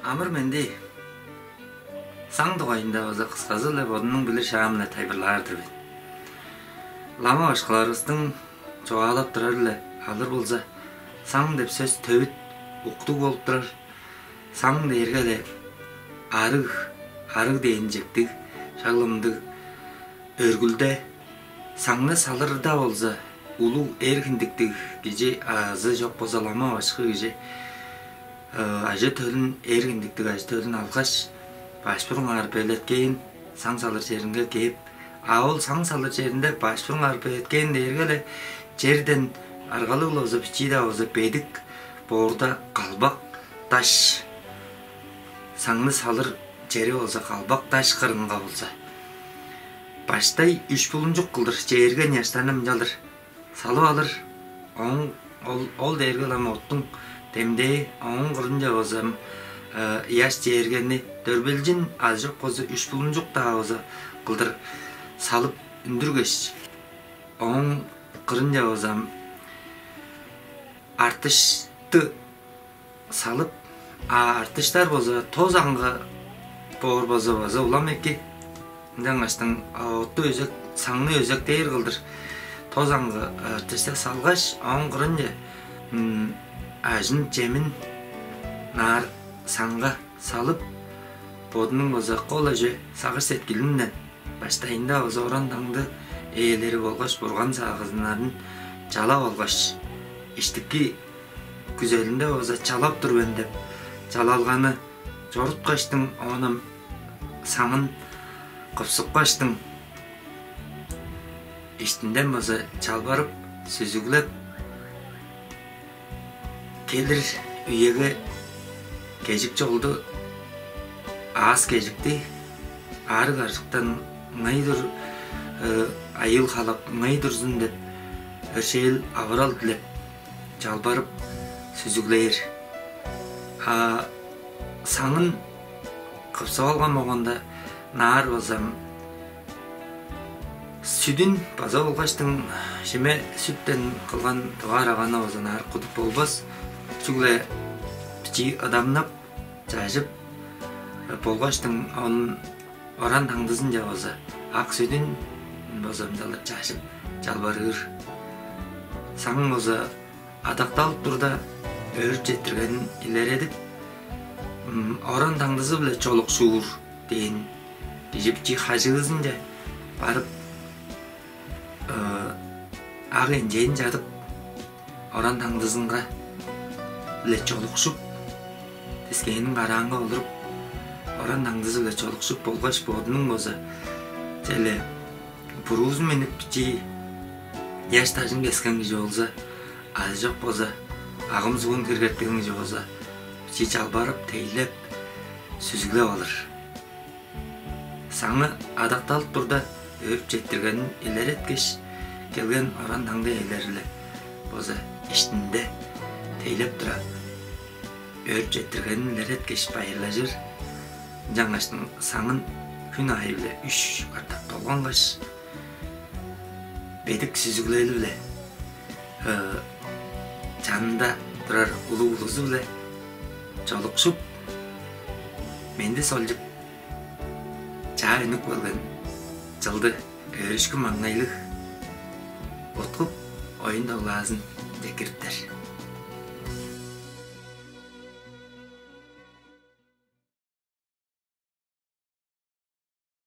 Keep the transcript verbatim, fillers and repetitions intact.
Амыр-менди. Саң дугайында база кысказы-биле бодумнуң билир шаам-биле тайылбырлаар-дыр мен. Лама башкыларывыстың чугаалап турары-биле алыр болза, саң деп сөс төвүт уктуг болуп турар. Саң дээрге-ле арыг, арыг дээн чектиг, шак ындыг өргүлде. Саңны салырда болза, улуг эр хиндиктиг кижи азы чок болза лама башкы кижи, э, ажы-төлүн, эр хиндиктиг ажы-төлүн алгаш, баш бурунгаар белеткээн саң салыр черинге кээп, а ол саң салыр черинде баш бурунгаар белеткээн дээрге-ле черден аргалыг-ла болза, бичии-даа болза бедик боорда калбак даш, саңны салыр чери болза калбак даш кырынга болза, баштай үш булуңчук кылдыр чээрген ыяштарны ынчалдыр салып алыр. Ооң ол, ол дээрге-ле ам оттуң демдээ, ооң кырынче болза, э, ыяш чээргени дөрбелчин азы чок болза үш булуңчук-даа болза кылдыр салып үндүргеш, ооң кырынче болза артышты салып, а артыштар болза тос аңгы боор болза база улам эки. Ынчангаштың отту өзек, саңны өзек дээр кылдыр тос аңгы артышты салгаш, ооң кырынче, м, ажын-чемин наар саңга салып, бодунуң болза кол эже сагыш-сеткилинден баштайында болза оран-таңды ээлери болгаш бурган сагыызыннарын чалап алгаш, иштики күзелинде болза чалап тур мен деп, чалалганы чоруткаштың, оон ам саңын кыпсыпкаштың, иштинден болза чалбарып, сүзүглеп, келир үеге кежик-чолду, аас-кежикти, аарыг-аржыктан ыңай-дур, э, айыыл-халап ыңай турзун деп, өршээл-авырал дилеп, чалбарып, сүзүглээр. А саңын кыпсып алган болганда, наар болза ам сүдүн база болгаштың, шиме сүттен кылган тыва араганы болза наар кудуп болбас. Чүгле бичии ыдамнап, чажып болгаштың, оон оран-таңдызынче болза ак сүдүн болза ынчалдыр чажып чалбарыыр. Саң болза адакталып турда, өөрүп четтиргенин илередип, м, оран-таңдызы-биле чолукшуур дээн кижи бичии хажыызынче барып, э, ак энчээн чадып, оран-таңдызынга-биле чолукшуп, дискээнин караанга олуруп, оран-таңдызы-биле чолукшуп болгаш, бодунуң болза черле буруузун миннип, бичии ыяш-дажын кескен кижи болза, азы чок болза, агым-суун хиргеткен кижи болза, бичии чалбарып, тейлеп, сүзүглеп алыр. Саңы адакталып турда, өөрүп четтиргенин илереткеш, келген оран-таңды ээлери-биле болза иштинде тейлеп тура, өөрүп четтиргенин илереткеш, байырлажыр. Ынчангаштың саңын хүн аайы-биле үш катап долгангаш, бедик сүзүглели-биле, э, чанында турар улуг улузу-биле чолукшуп, менди солчуп, чаа үнүп келген чылды өөрүшкү-маңнайлыг уткуп, оюн-тоглаазын чекириптер.